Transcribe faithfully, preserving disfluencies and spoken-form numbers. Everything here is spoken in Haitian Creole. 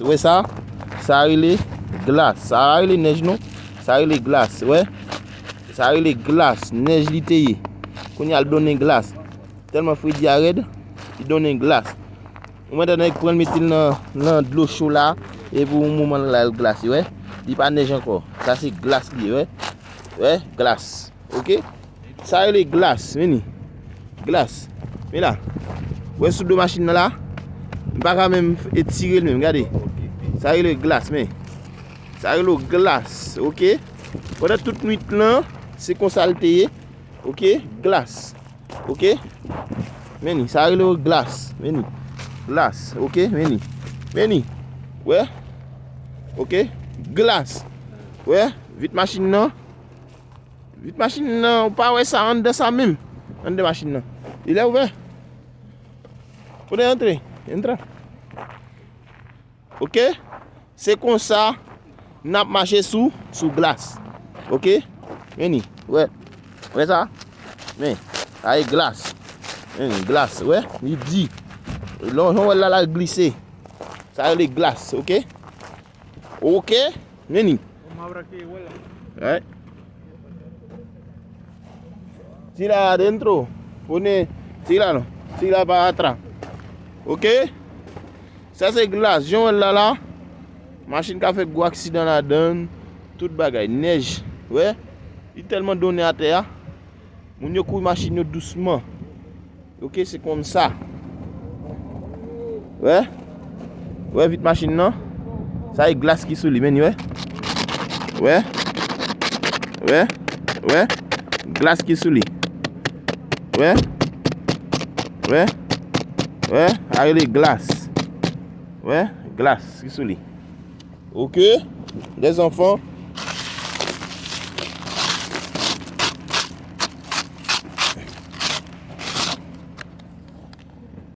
Wè sa? Sa rele glas. Sa pa rele nèj non. Sa rele glas, wè. Sa rele glas. Nèj li te ye. Kounye a l donnen glas. Tèlman fredi a rèd, li donnen glas. Ou mèt nèg pran l mete l nan, nan dlo cho la, epi yon moman l la l glase, wè. Li pa nèj ankò. Sa se glas li ye, wè. Wè, glas. Oke? Sa rele glas, men li. Glas. Men la. Wè sou do machin nan la? M pa ka menm etire l menm, gade. Sa rele glas, men. Sa rele glas, oke? Pandan tout nwit lan, se konsa l te ye. Oke? Glas. Oke? Men li, sa rele glas. Men li. Glas, oke? Men li. Men li. Wè? Oke? Glas. Wè? Vit machin nan. Vit machin nan, ou pa wè sa anndan sa menm. Anndan machin nan. Li lè ouvè. Ou de antre. Entra. Oke? Se konsa n ap mache sou, sou glas. Oke? Men li. Wè. Wè sa? Men. Sa e glas. Men li, glas. Wè? Li di. Lè w wè l la, l al glise. Sa rele glas. Oke? Oke? Men li. Right. Tira adentro. Pone, tira no. Tira para atrás. Oke? Sa se glas. Jan w wè l la la. Machin ka fè gwo aksidan ladan l. Tout bagay. Nèj. Wè? Li tèlman donnen atè a. Moun yo kouri machin yo dousman. Oke, se konsa. Wè? Wè vit machin nan? Sa e glas ki sou li, men li, wè? Wè? Wè? Wè? Glas ki sou li. Wè? Wè? Wè? A rele glas. Wè? Glas ki sou li. Oke? Lèzanfan,